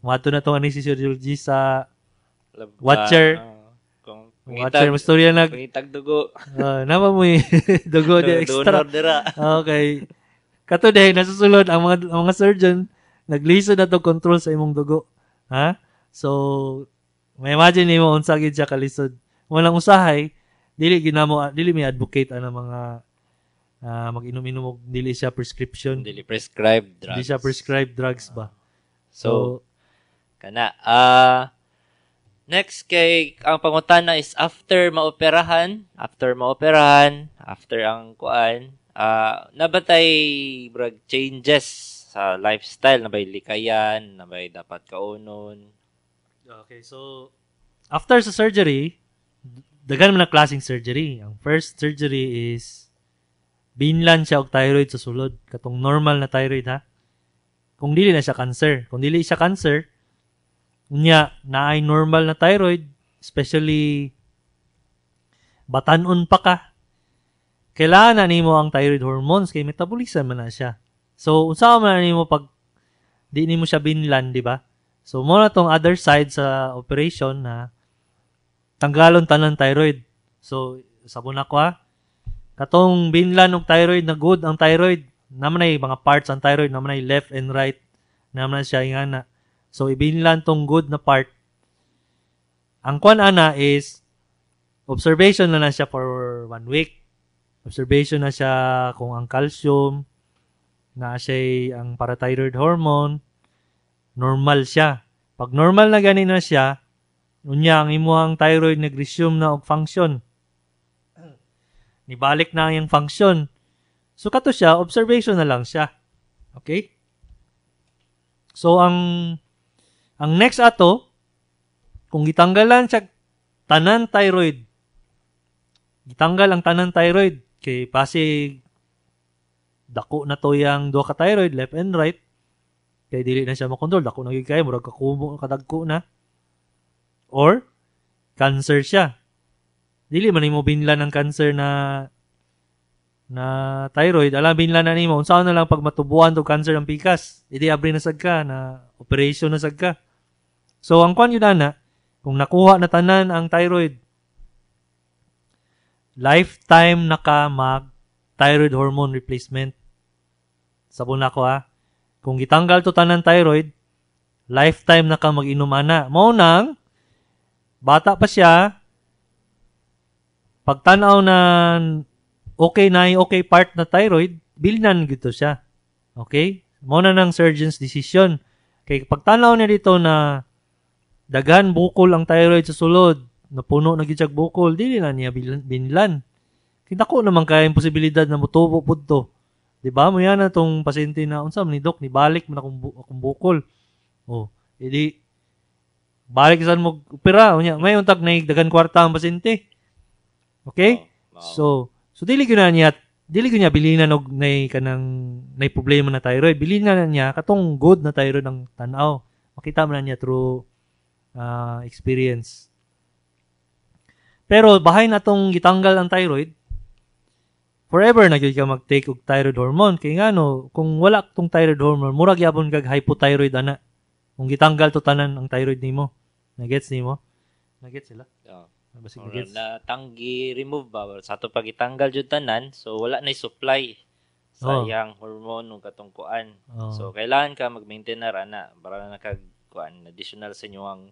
mato na tong anesthesiologist sa watcher. Kung watcher, mastorya nag pangitag dugo. Napa mo dugo di extra. Okay. Kato dahil nasusulod ang mga surgeon naglisod na to control sa imong dugo. Ha? So, may imagine nimo unsa gid siya kalisod. Walang usahay, dili ginamo, dili mi advocate ana mga mag-inom-inom og dili siya prescription. Dili prescribed drugs. Dili siya prescribed drugs ba. So kana next kay ang pangutana is after maoperahan, after ang kuan, nabatay brag changes sa lifestyle, nabay likayan, nabay dapat kaunon. Okay, so after sa surgery, daghan man ang klaseng surgery. Ang first surgery is binlan siya og thyroid sa sulod, katong normal na thyroid ha. Kung dili na siya cancer, kung dili siya cancer, unya naay normal na thyroid, especially batan-on pa ka, kailangan na nimo ang thyroid hormones kay metabolism man na siya. So unsa man na nimo pag di nimo siya binlan, di ba? So mo na tong other side sa operation na tanggalon tanan thyroid. So sabon ako ha, katong binlan og thyroid na good ang thyroid, naman ay mga parts ang thyroid, naman ay left and right, naman na siya ingana. So ibinlan tong good na part. Ang kwan ana is observation na na siya for one week. Observation na siya kung ang calcium na siya, ang parathyroid hormone, normal siya. Pag normal na gani na siya, unya ang imuhang thyroid nag-resume na og function. Nibalik na ang iyang function. So kato siya, observation na lang siya. Okay? So ang next ato, kung gitanggalan siya tanan thyroid, gitanggal ang tanan thyroid kay pasig dako na to yang duha ka thyroid, left and right, kay dili na siya makontrol, dako na gyud kay murag kakumo kadagko na, or cancer siya, dili man nimo binlan ang cancer na na thyroid. Alam, binlan na nimo unsaon na lang pag matubuan to cancer ang pikas, idi abri na sad ka na, operation na sad ka. So ang kwan yun ana, kung nakuha na tanan ang thyroid, lifetime na ka mag thyroid hormone replacement. Sabon na ko ha. Kung gitanggal to tanan thyroid, lifetime na ka mag-inom ana. Mao nang bata pa siya, pagtanaw na okay na yung okay part na thyroid, bilnan gito siya. Okay? Mao na nang surgeon's decision. Kay pagtanaw niya dito na daghan bukol ang thyroid sa sulod, napuno na gid siya bukol, dili na niya binlan. Kita ko naman kaya yung posibilidad na mutubo pud to. Di ba? Mo yan na tong pasyente na unsa man ni doc, ni balik man akong bukol. Oh, edi balik san mo opera unya may untag na daghan kwarta ang pasyente. Okay? Oh, So dili gyud niya bilinan og nay kanang nay problema na thyroid. Bilinan na niya katong good na thyroid ang tan-aw. Makita man na niya through experience. Pero bahay na tong gitanggal ang thyroid, forever na gyud ka mag-take og thyroid hormone. Kay ngano, kung wala tong thyroid hormone, murag gyapon kag hypothyroid ana. Kung gitanggal to tanan ang thyroid nimo. Nagets nimo? Nagets sila? Oh. Basig Or nagets. na tanggi remove ba sa ato pag itanggal jud tanan, so wala na supply sa iyang hormone ug katong kuan. So kailangan ka mag-maintain na ana para na kag kuan additional sa inyong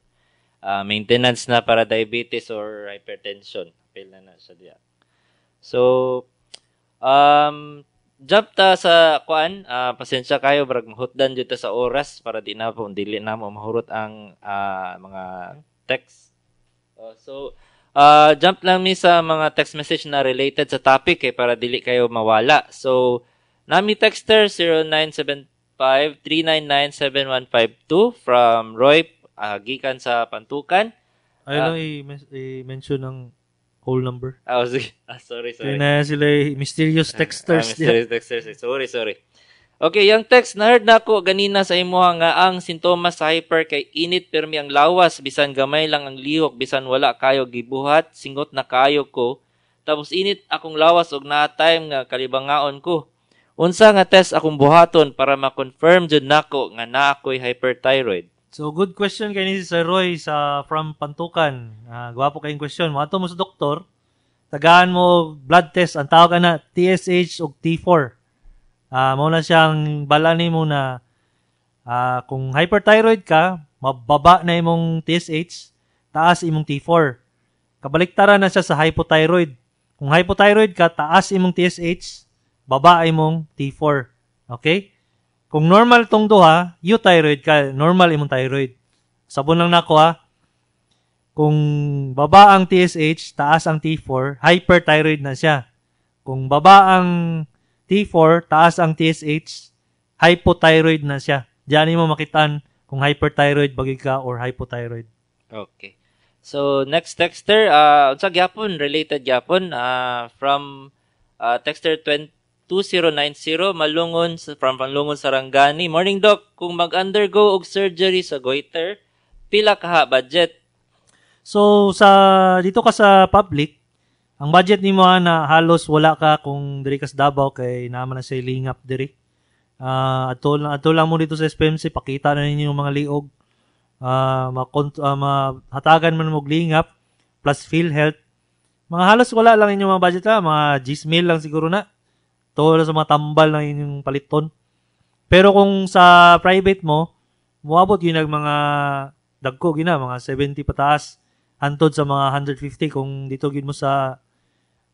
maintenance na para diabetes or hypertension. Apil na na siya diya. So jump ta sa kuan, pasensya kayo, brag mahutdan jud ta sa oras para di na po dili na mo mahurot ang mga text. So jump lang mi sa mga text message na related sa topic eh, para dili kayo mawala. So, nami texter 0975-399-7152 from Roy, gikan sa Pantukan. Ayaw lang i-mention ng whole number. Ah, oh, sige. Ah, sorry, Kaya sorry. na sila mysterious texters. Ah, mysterious texters. Sorry, sorry. Okay, yung text, na-heard na ako ganina sa imuha nga ang sintomas sa hyper kay init permi ang lawas, bisan gamay lang ang lihok, bisan wala kayo gibuhat, singot na kayo ko. Tapos init akong lawas og naa time nga kalibangaon ko. Unsa nga test akong buhaton para ma-confirm jud nako nga naa ako'y hyperthyroid? So, good question kay ni si Sir Roy sa from Pantukan. Gwapo kayong question. Moadto mo sa doktor, tagaan mo blood test, ang tawag na TSH ug T4. Mao na siyang bala nimo na kung hyperthyroid ka, mababa na imong TSH, taas imong T4. Kabaliktaran na siya sa hypothyroid. Kung hypothyroid ka, taas imong TSH, baba imong T4. Okay? Kung normal tong duha, euthyroid ka, normal imong thyroid. Sabon lang nako ha. Kung baba ang TSH, taas ang T4, hyperthyroid na siya. Kung baba ang T4, taas ang TSH, hypothyroid na siya. Diyan mo makitaan kung hyperthyroid bagay ka or hypothyroid. Okay. So next texter, unsa gyapon, related gyapon, from texter 20 2090 Malungon from Malungon, Sarangani. Morning, doc, kung mag-undergo og surgery sa goiter, pila kaha budget? So sa dito ka sa public, ang budget nimo na halos wala ka kung diri ka sa Davao kay naa man na siya lingap diri. Adto lang mo dito sa SPMC, pakita na ninyo yung mga liog. Mahatagan man mo og lingap plus PhilHealth. Mga halos wala lang inyong mga budget ha, mga 10 mil lang siguro na. To sa mga tambal ng inyong paliton. Pero kung sa private mo, moabot yun ang mga dagko gina, mga 70 pataas. Hantod sa mga 150 kung dito gid mo sa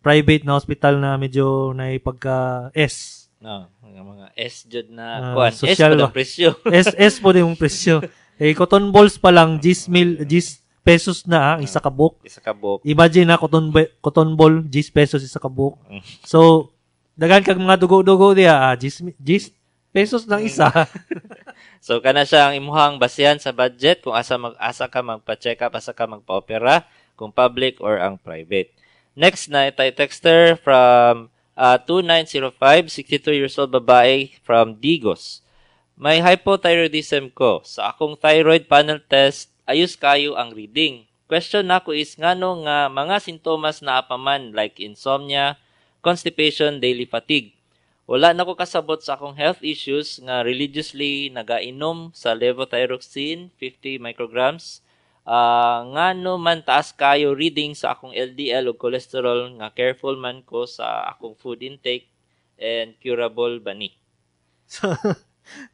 private na hospital na medyo naipagka S. No, mga S jud na Ah, kuan. S social pa ba? ang presyo. S S po din yung presyo. Eh, cotton balls pa lang 10 mil 10 pesos na ang isa ka buok. Isa ka buok. Imagine na cotton ball 10 pesos isa ka buok. So daghan kag mga dugo-dugo diha, 10 pesos lang isa. So kana siya ang imuhang basehan sa budget kung asa mag-asa ka magpa-check up, asa ka magpa-opera, kung public or ang private. Next na itay texter from 2905, 62 years old babae from Digos. May hypothyroidism ko. Sa akong thyroid panel test, ayos kayo ang reading. Question nako is ngano nga mga sintomas naa pa man like insomnia, constipation, daily fatigue. Wala na ko kasabot sa akong health issues nga religiously nagainom sa levothyroxine 50 micrograms. Ngano man taas kayo reading sa akong LDL o cholesterol nga careful man ko sa akong food intake and curable ba ni? So,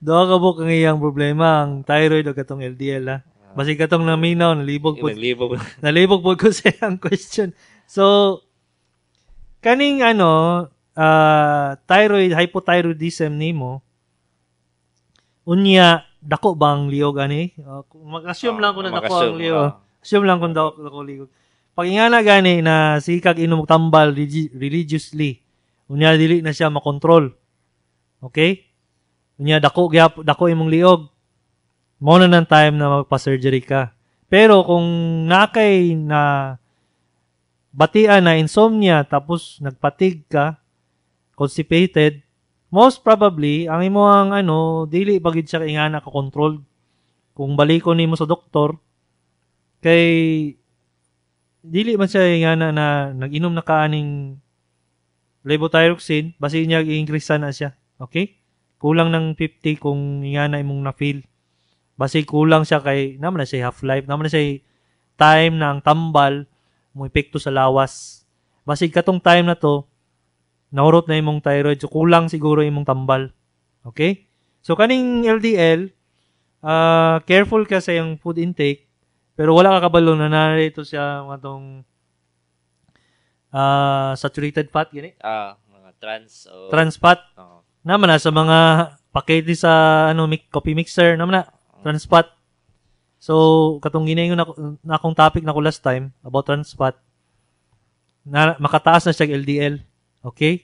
duha ka buok ang iyang problema, ang thyroid o katong LDL ha. Basig katong naminaw, nalibog po. Naglibog. Nalibog po ko sa iyang question. So, kaning ano, thyroid, hypothyroidism nimo, unya, dako bang liog ani? Mag-assume lang ko na dako ang Mag-assume, liog. Assume lang kung dako liog. Pag ingana gani na sikag inom og tambal religiously, unya dili na siya makontrol. Okay? Unya dako gyap dako imong liog. Mao na ng time na magpa-surgery ka. Pero kung nakay na batian na insomnia tapos nagpatig ka, constipated, most probably ang imo ang ano dili pa gid siya ingana ka control. Kung balikon nimo sa doktor kay dili man siya ingana na nag-inom na ka aning levothyroxine, basi niya i-increase na siya. Okay? Kulang ng 50 kung ingana imong na-feel. Basi kulang siya kay naman na siya half-life, naman na siya time na ang tambal mo epekto sa lawas. Basi katong time na to, nahurot na imong thyroid, so kulang siguro imong tambal. Okay? So kaning LDL, careful ka sa iyong food intake, pero wala ka kabalo na narito siya atong saturated fat gani. Mga trans o Trans fat. Oo. Naman na sa mga pakete sa ano coffee mixer naman na trans fat. So katong ginaingon na akong topic na ko last time about trans fat na makataas na siya og LDL. Okay?